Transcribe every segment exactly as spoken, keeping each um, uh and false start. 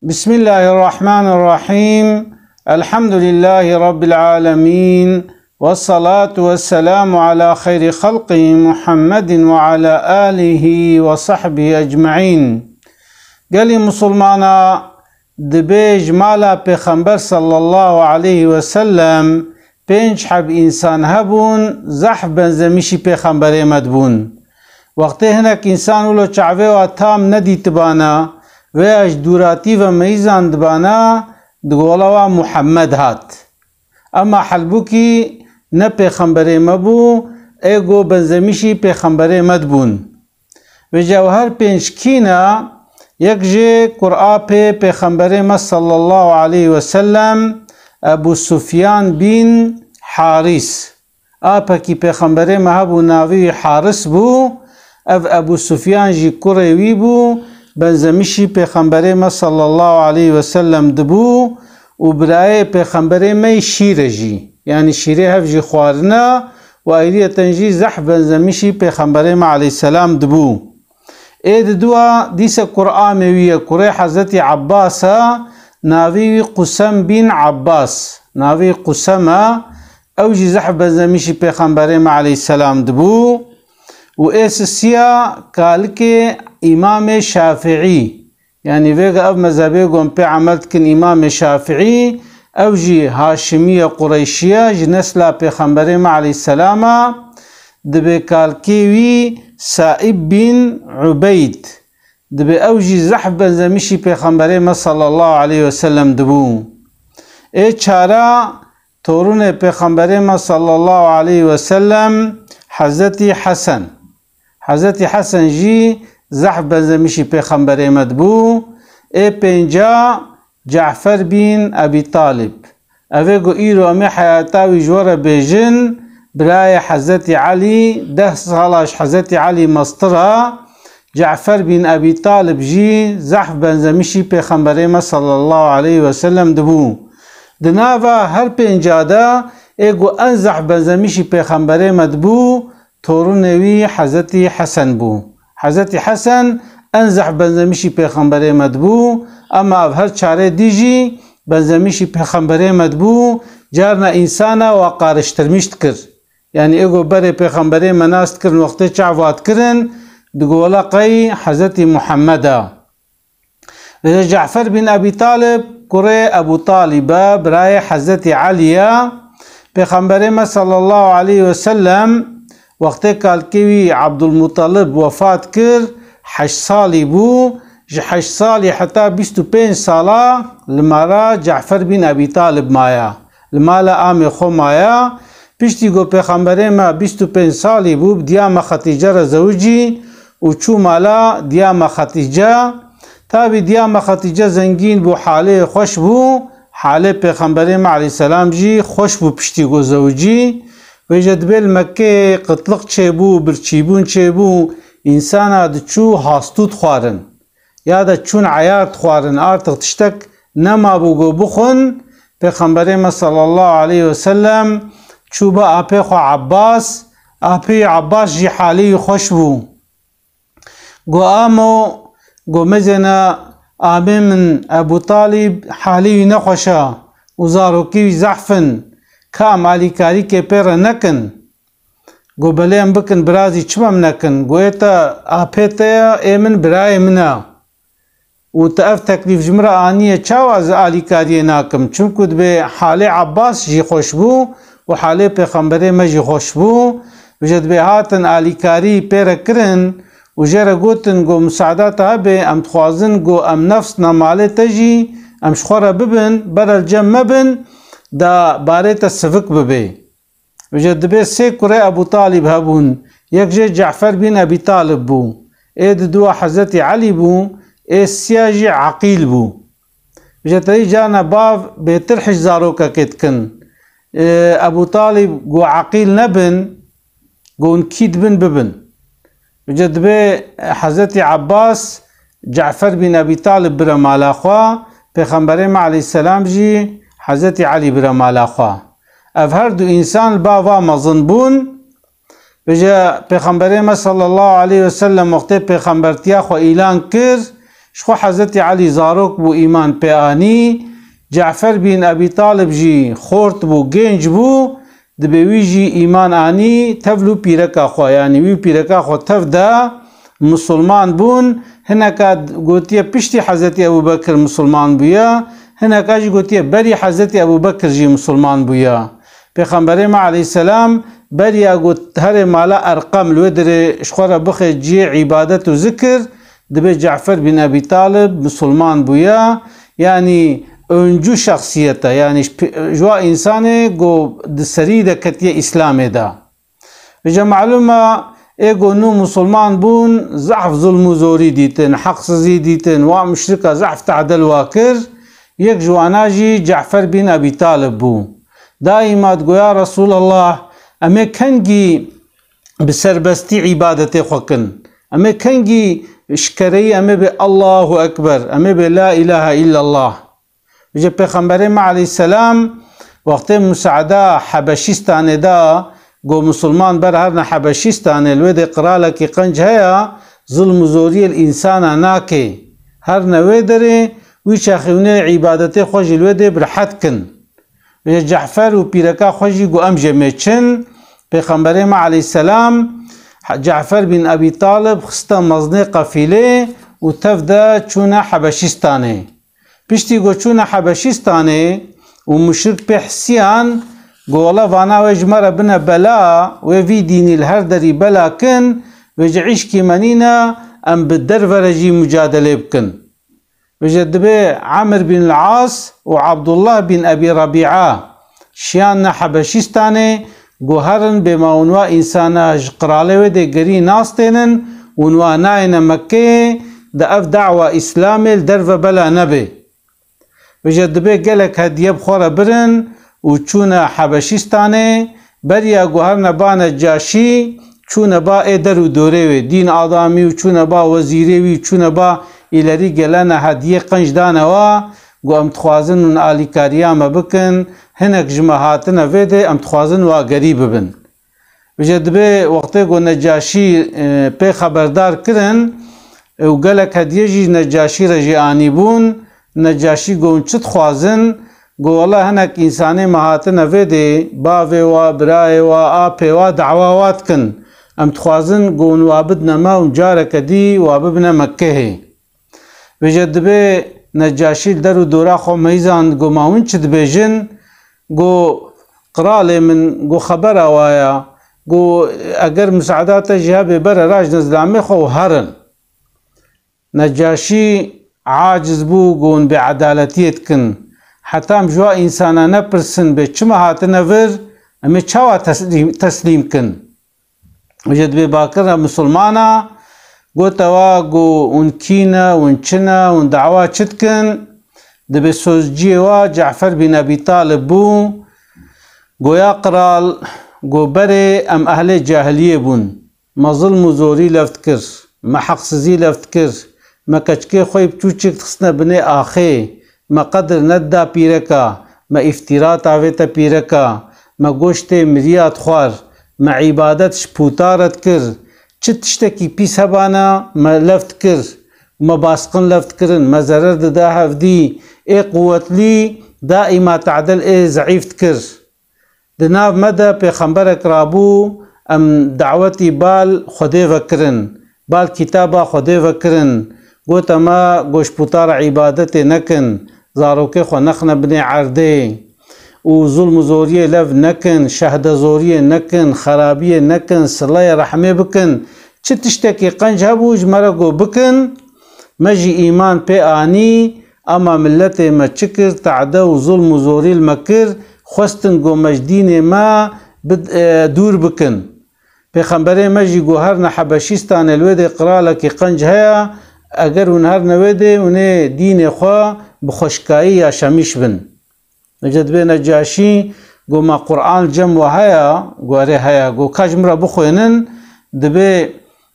Bismillahirrahmanirrahim. Elhamdülillahi Rabbil alemin. Ve salatu ve selamu ala hayri halqihi Muhammedin ve ala alihi ve sahbihi ecmaîn. Gelî Musulmana, dibê ji mala Pêxember sallallahu aleyhi ve sellem pênc heb însan hebûn, zehf benzemîşî Pêxemberê me dibûn. Wextê hinek însan wilo çavê wa tam nedîtibana, veya ji dûratî ve meyîzandibana, digola wa Muhammed hat. Ema helbûkî ne Pêxemberê me bû, ê go benzemîşî Pêxemberê me dibûn. Vêca ew her pênc kî ne? Yek jê kur apê Pêxemberê me sallallahu aleyhi ve sellem, Ebu Sufyan bin Harîs. Apekî Pêxemberê me hebû, navê wî Haris bû. Ev Ebu Sufyan jî kurê wî bû, benzemîşî Pêxemberê me sallallahu aleyhi ve sellem dibû û birayê Pêxemberê me yî şîr e jî. Yanî şîrê hev jî xwarine û ayriyeten jî zehf benzemîşî Pêxemberê me aleyhisselam dibû. Ê diduwa dîse kur amê wî ye, kurê Hezretî Ebbas e, navê wî Qusem bin Ebbas. Navê Qusem e, ew jî zehf benzemîşî Pêxemberê me aleyhisselam dibû. Û ê sisiya kalikê Îmamê Şafiî. Yanî vêga ev mezhebê gon pê emel dikin Îmamê Şafiî, ew jî Haşimî ye, Qureyşî ye, ji nesla Pêxemberê me aleyhisselam e, dibê kalkê wî Saîb bin Ubeyd, dibê ew jî zehf benzemîşî Pêxemberê me sallallahu aleyhi ve sellem dibû. Ê çara torûnê Pêxemberê me sallallahu aleyhi ve sellem Hezretî Hesen. Hezretî Hesen jî zehf benzemîşî Pêxemberê me dibû. Ê pênca Cafer bin Ebî Talib. Ev ê ku îro em ê heyata wî ji we re bêjin, birayê Hezretî Elî, deh sala ji Hezretî Elî mestir e. Cafer bin Ebî Talib jî zehf benzemîşî Pêxemberê me sallallahu aleyhi ve sellem dibû. Di nava her pênca de ê ku en zehf benzemîşî Pêxemberê me dibû, torûnê wî Hezretî Hesen bû. Hezretî Hesen en zehf benzemîşî Pêxemberê me dibû, ema ev her çarê dî jî benzemîşî Pêxemberê me dibû, carna însana wa qariştirmîş dikir. Yanî ê ku berê Pêxemberê me nas dikirin, wextê çav wa dikirin, digola qey Hezretî Muhammed e. Vêca Cafer bin Ebî Talib, kurê Ebû Talib e, birayê Hezretî Elî ye. Pêxemberê me sallallahu aleyhi ve sellem wextê kalkê wî Ebdulmutalib wefat kir, heşt salî bû. Ji heşt salî heta bîst û pênc sala li mala Cafer bin Ebî Talib maye. Li mala amê xwe maye. Piştî ku Pêxemberê me bîst û pênc salî bû, bi diya me Xetîce re zewicî û çû mala diya me Xetîce. Tabî diya me Xetîce zengîn bû, halê xweş bû. Halê Pêxemberê me aleyhisselam jî xweş bû piştî ku zewicî. Vêca dibê li Mekkeyê qitliq çêbû, birçîbûn çêbû, însana diçû hastû dixwarin. Ya da çûn eyar dixwarin, artix tiştek nemabû ku bixwin. Pêxemberê me sallallahu aleyhi ve sellem çû bi apê xwe Ebbas, apê Ebbas jî halê wî xweş bû. Got, amo, got, mezêne amê min Ebû Talîb halê wî nexweş e û zarokê wî zehf in, ka em alîkarîkê pê re nekin. Got, belê em bikin, birazî çima em nekin? Got, ê te apê te ye, ê min birayê min e. Û tu ev teklîf ji min re aniye, çawa ez alîkariyê nakim? Çimku dibê halê Ebbas jî xweş bû û halê Pêxemberê me jî xweş bû. Vêca dibê hatin alîkarî pê re kirin û jê re gotin, got, misaada te hebe, em dixwazin, got, em nefsna malê te jî em ji xwe re bibin, berel cem me bin, da barê te sivik bibê. Vêca dibê sê kurê Ebû Talîb hebûn. Yek jê Cafer bin Ebî Talib bû. Ê diduwa Hezretî Elî bû. Ê siya jî Eqîl bû. Vêca te dî carna bav bêtir hişk zarokekê dikin. Ê, Ebû Talîb got, Eqîl nebin, got, hûn kî dibin bibin. Vêca dibê Hezretî Ebbas Cafer bin Ebî Talib bire mala xwe, Pêxemberê me aleyhisselam jî Hezretî Elî bire mala xwe. Ev her du însan li ba va mezin bûn. Vêca Pêxemberê me sallallahu aleyhi ve sellem wextê pêxembertiya xwe îlan kir, Ji xwe Hezretî Elî zarok bû, îman pê anî. Cefer bîn Ebî Talib jî xort bû, genc bû. Dibê wî jî îman anî, tevlû pîreka xwe, yanî wî pîreka xwe tev de misilman bûn. Hineka gotiye piştî Hezretî Ebû Bekir misilman bûye, hineka jî gotiye berî Hezretî Ebû Bekir jî misilman bûye. Pêxemberê me aleyhisselam beriya got herê mala Erqem li wê derê ji xwe re bixê cihê îbadet û zikir, dibê Cefer bin Ebî Talib misilman bûye. Yanî öncü şexsiyet e. Yanî ji pi-, ji wa însanê ku di serî de ketiye Îslamê de. Vêca malûm e, ê ku nû misilman bûn, zehf zulm û zorî dîtin, heqsizî dîtin, wa muşrika zehf tehdel wa kir. Yek ji wana jî Cefer bin Ebî Talib bû. Daîma digo, ya Resûlallah, em ê kengî bi serbestî îbadetê xwe kin? Em ê kengî ji kereyî em ê bê Allahu Ekber, em ê bê La ilahe illallah? Vêca Pêxemberê me aleyhisselam wextê musaada Hebeşîstanê da, got misilman ber herine Hebeşîstanê, li wê dê qiralekî qenc heye, zulm û zoriyê li însana nake. Herine wê derê, wî çaxê hûn ê îbadetê xwe jî li wê dê bi rehet kin. Vêca Cefer û pîreka xwe jî got em jê mê çin. Pêxemberê me aleyhisselam Cefer bin Ebî Talib xiste mezinê qefîlê û tev de çûne Hebeşîstanê. Piştî ku çûne Hebeşîstanê û muşrik pê hisiyan, got, wele vana wê ji me re bine bela, wê vî dînî li her derî bela kin, vêca îşkî me nîne em bi derve re jî mucadelê bikin. Vêca dibê Emir bin Al-As û Abdullah bin Ebî Rebîa şiyanine Hebeşîstanê, got herin bê ma hûn wa însana ji qiralê wê dê gerî nastênin, hûn wa nayêne Mekkeyê, de ev da'wa Îslamê li derve bela nebê. Vêca dibê gelek hediye bi xwe re birin û çûne Hebeşîstanê. Beriya ku herine ba Necaşî, çûne ba ê der û dorê wê, dîn adamî û çûne ba wezîrê wî, çûne ba îlerî gelene hediye qenc dane wa, got em dixwazin hûn alîkariya me bikin, hinek ji me hatine vê dê, em dixwazin wa gerî bibin. Vêca dibê wextê ku Necaşî, e, pê xeberdar kirin, e, û gelek hediye jî ji Necaşî re jî anîbûn. Necaşî got hûn çi dixwazin? Got wele hinek însanê me hatine vê dê, bavê wa, birayê wa, apê wa, dawa wa dikin. Em dixwazin got hûn wa bidine me û careke dî wa bibine Mekkehê. Vêca dibê Necaşî li der û dora xwe meyzand, got ma hûn çi dibêjin? Got qiralê min, got xebera wa ya, got eger musaada te jî hebe bere raşne zilamê xwe û herin. Necaşî aciz bû, got hûn bêedaletiyê dikin. Heta em ji wa însana nepirsin bê çima hatine vir, em ê çawa teslîm, teslîm kin? Vêca dibê bakir e misilmana, gote wa, got hûn kî ne, hûn çi ne, hûn dawa çi dikin? Dibê sozciyê wa Cefer bin Ebî Talib bû. Got ya qral, got berê em ehlê cahiliyê bûn. Me zilm û zorî lev dikir, me heqsizî lev dikir, me keçikê xwe yê biçûçik dixistine binê axê, me qedir nedida pîreka, me îftîra tavête pîreka, me goştê miriya dixwar, me îbadet ji pûta re dikir, çi tiştekî pîs hebana me lev dikir, me basqin lev dikirin, me zerer dida hevdî, ê quwetlî daîma tadil ê zeîf dikir. Di nav me de pêxemberek rabû, em dawetî bal Xwedê vekirin, bal kitaba Xwedê vekirin. Gote me, goşpûta re îbadetê nekin, zarokê xwe nexne binê erdê û zulm û zoriyê lev nekin, şehdezoriyê nekin, xerabiyê nekin, sileyê rehmê bikin. Çi tiştekî qenc hebû ji me re got bikin, me jî îman pê anî, ama miletê me çi kir, tade û zulm û zorî li me kir, xwestin ku me ji dînê me bid-, e, dûr bikin. Pêxemberê me jî got herine Hebeşîstanê, li wê dê qiralekî qenc heye, eger hûn herine wê dê, hûn ê dînê xwe bi xweşikayî yaşamîş bin. Vêca dibê Necaşî got ma Quran li cem we heye? Got erê heye. Got ka ji min re bixwênin. Dibê,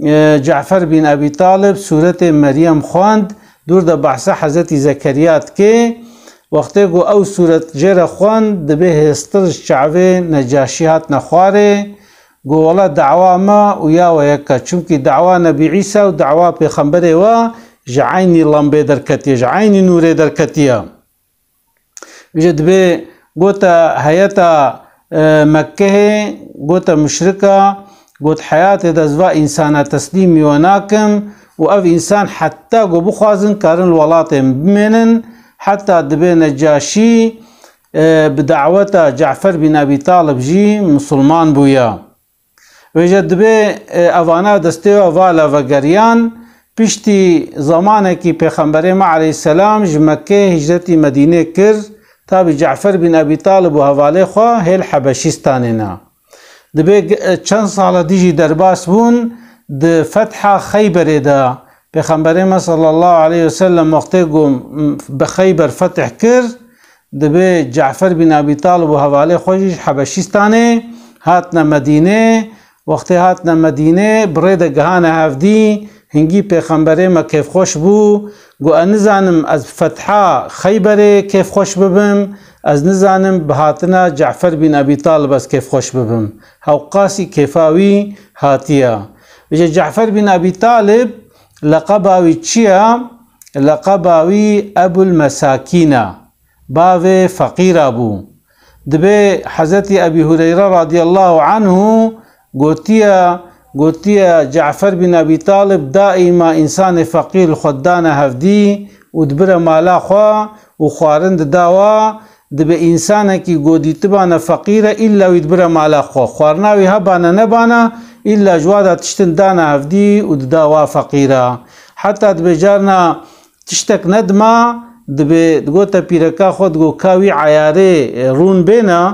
e, Cefer bin Ebî Talib sûretê Meryem xwend, dûr de behsa Hezretî Zekeriya dike. Wextê ku ew sûret jê re xwend, dibê hêstir ji çavê Necaşî hatine xwarê. Got wela dawa me û ya we yek e. Çimkî dawa Nebî Îsa û dawa pêxemberê we ji eynî lambê derketiye, ji eynî nûrê derketiye. Vêce dibê gota heyeta, e, Mekkehê, gota muşrika, got, heyatê de ez va însana teslîmî we nakim û ev însan heta ku bixwazin karin li welatê min bimênin, heta dibê Necaşî, e, bi daweta Cafer bin Ebî Talib jî misilman bûya. Vêce dibê, e, evana destê we vala vegeriyan, piştî zamanekî Pêxemberê me aleyhisselam ji Mekkê hicretî Medînê kir, tabî Cafer bin Ebî Talib û hevalê xwe hêl Hebeşîstanê ne. Dibê ge-, e, çend sala dijî derbas bûn, di fetha Xeyberê de Pêxemberê me sallallahu aleyhi ve sellem wextê ku, m, bi Xeyber fetih kir, dibê Cafer bin Ebî Talib û hevalê xwe jî ji Hebeşîstanê hatine Medînê. Wextê hatine Medînê, bi rê de gihane hevdî, hingî Pêxemberê me kêfxweş bû, got, ez nizanim ez bi fetha Xeyberê kêfxweş bibim, ez nizanim bi hatina Cafer bin Ebî Talib ez kêfxweş bibim. Hewqasî kêfa wî hatiye. Vêce Cafer bin Ebî Talib leqeba wî çi ye? Leqeba wî Ebul Mesakîn e. Bavê feqîra bû. Dibê Hezretî Ebî Hureyre radiyallahu anhu gotiye, gotiye, Cafer bin Ebî Talib daîma însanê feqîr li xwe didane hevdî û dibire mala xwe û xwarin dida wa, dibê însanekî ku dîtibane feqîr e, îlla wî dibire mala xwe. Xwarina wî hebane nebane, îlla ji wa de tiştin dane hevdî û dida wa feqîra. Heta dibê carna tiştek nedima, dibê, digote pîreka xwe, digot, ka wî eyarê, e, rûn bêne,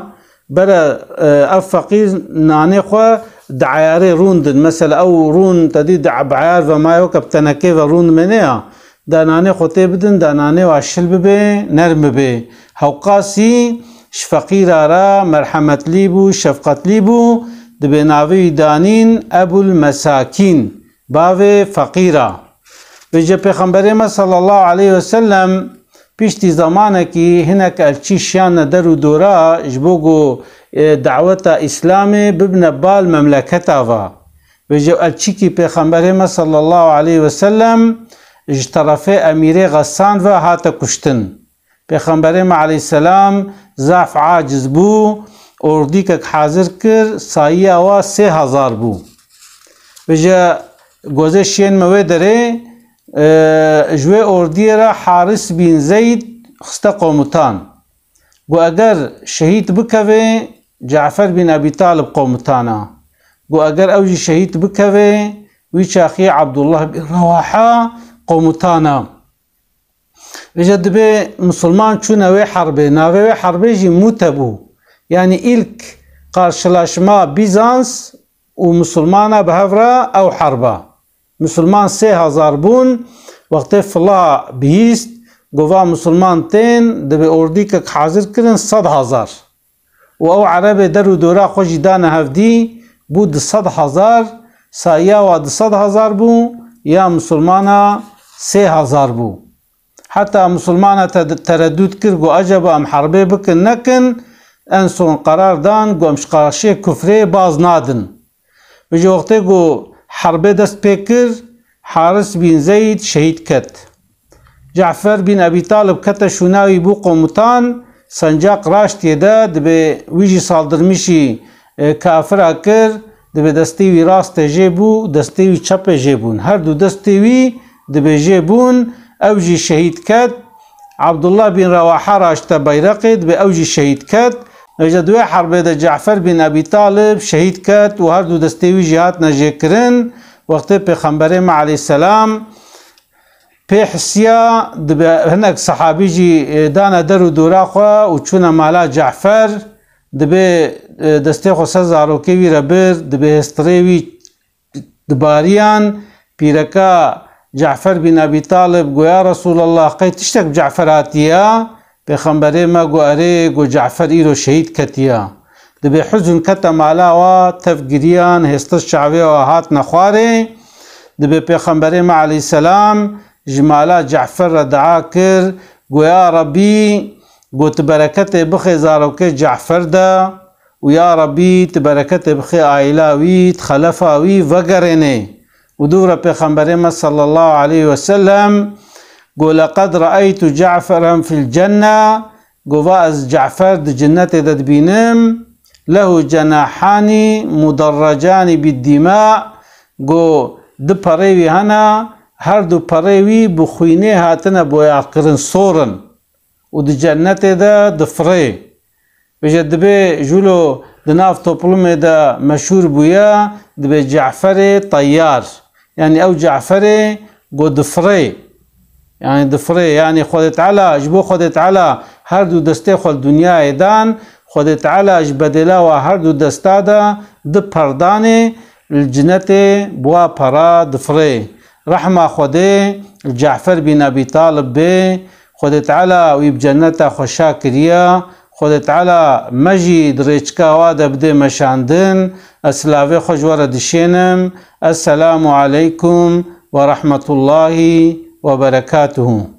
bere, e, ev feqîr nanê xwe di eyarê rûn din. Mesela ew rûn te dî di, bi eyar ve maye weke bi tenekê ve rûn dimêne ya. Da nanê xwe tê bidin, da nanê wa şil bibe, nerm bibe. Hewqasî ji feqîra re merhemetlî bû, şefqetlî bû, dibê navê wî danîn Ebul Mesakîn. Bavê feqîra. Vêce Pêxemberê me sallallahu aleyhi ve sellem piştî zamanekî hinek elçî şiyane der û dora ji bo ku, e, daweta Îslamê bibine bal memleketa va. Vêce elçîkî Pêxemberê me sallallahu aleyhi ve sellem ji terefê emîrê Xessan ve hate kuştin. Pêxemberê me aleyhisselam zaf aciz bû, ordîkek hazir kir, sayiya wa sê hezar bû. Vêce gozê şiyên me wê derê, e, ji wê ordiyê re Haris bin Zeyd xiste komutan. Got, eger şehîd bikeve, Cafer bin Ebî Talib komutan e. Got, eger ew jî şehîd bikeve, wî çaxî Abdullah bin Rewaha komutan e. Vêce dibê misilman çûne wê herbê. Navê wê herbê jî Mûte bû. Yanî îlk karşılaşma Bîzans û misilmana bi hev re ew herb e. Misilman sê hezar bûn, wextê fila bihîst, gova misilman tên, dibê ordîkek hazir kirin sed hezar. Û ew erebê der û dora xwe jî dane hevdî, bû du sed hezar, sayiya wa du sed hezar bû, ya misilmana sê hezar bû. Heta misilmana te-, teredût kir, got, eceba em herbê bikin nekin, en son qerar dan, got, em ji qarşiyê kufrê baz nadin. Vêce wextê ku herbê dest pê kir, Haris bin Zeyd şehîd ket. Cafer bin Ebî Talib kete şûna wî, bû komutan, sencaq raştiyê de, dibê wî jî saldırmişî, e, kafira kir, dibê destê wî rastê jê bû, destê wî çepê jê bûn. Her du destê wî dibê jê bûn, ew jî şehîd ket. Abdullah bin Rewaha raşte beyreqê, dibê ew jî şehîd ket. Vêce di wê herbê de Cafer bin Ebî Talib şehîd ket û her du destê wî jî hatine jêkirin. Wextê Pêxemberê me aleyhisselam pê hisiya, dibê hinek sehabî jî, e, dane der û dora xwe û çûne mala Cafer. Dibê, e, destê xwe ser zarokê wî re bir, dibê hêstirê wî dibariyan, pîreka Cafer bin Ebî Talib got, ya Resûlallah, qey tiştek bi Cafer hatiye? Pêxemberê me got, erê, got, Cafer îro şehîd ketiye. Dibê huzn kete mala wa, tev giriyan, hêstir çavê wa hatine xwarê. Dibê Pêxemberê me aleyhisselam ji mala Cafer re dua kir, got, ya Rebbî, got, tu bereketê bixê zarokê Cafer de, û ya Rebbî, tu bereketê bixê aîla wî, tu xelefa wî vegerênê. Û dû re Pêxemberê me sallallahu aleyhi ve sellem got, "Leqed re'eytu Ce'feren fil cenne", got, "Va ez Ce'fer di cennetê de dibînim, lehu cenahanî mudarrecanî bid dima", got, "Di perê wî hene, her du perê wî bi xwînê hatine boyaxkirin, sor in." Û di cennetê de difirê. Bêje dibê jûlo di nav toplumê de meşhûr bûye, dibê Ce'ferê Teyyar. Yanî ew Ce'ferê ku difirê. Yanî difirê. Yanî Xwedê Teala, ji bo Xwedê Teala her du destê xwe li dinyayê dan, Xwedê Teala ji bedêla wa her du desta de du per danê, li cinetê bi wa pera difirê. Rehma Xwedê li Ce'fer bin Ebî Talib bê, Xwedê Teala wî bi cenneta xwe şa kiriye. Xwedê Teala me jî di rêçika wa de bidê meşandin. Ez silavê xwe ji we re dişênim. Esselamu aleykum ve rahmetullahi ve berekatuhu.